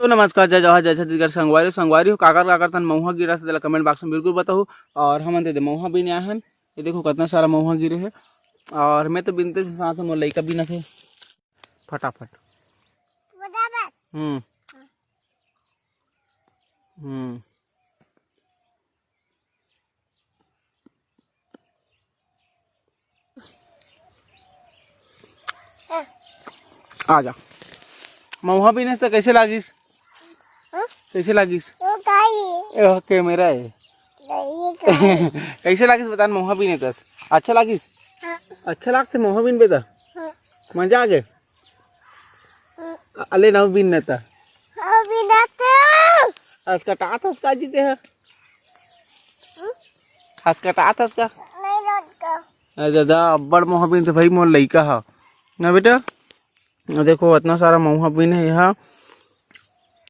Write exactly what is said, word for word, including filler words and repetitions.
तो नमस्कार, जय जोहार, जय छत्तीसगढ़। संगवारी, संगवारी हो, काकर काकर तन मउहा गिरत हे, तेला comment box में बिल्कुल बताहू। और हमन दे दे मउहा बीने आहन, ये देखो कितना सारा मउहा गिरे हे। और मैं तो बीनते से साथ मोर लइका बीनत हे फटाफट। हम्म। हम्म। आ जा। मउहा बीनेस त कैसे लागिस? हाँ? कैसे लागिस? वो काई? ए, वो कैमरा है। नहीं, काई? कैसे लागिस बता न, मउहा बीने तस? अच्छा लागिस? हाँ। अच्छा लागथे मउहा बीनबे त? हाँ। मजा आ गे? हाँ। अले नव बीन न त। हाँ, बीनत। हस कटात हस का जीते ह? हस कटात हस का? नहीं लटका। अरे दादा, अब्बड़ मउहा बीनथे भाई मोर लइका ह। ना बेटा, देखो इतना सारा मउहा बीने हे यहाँ।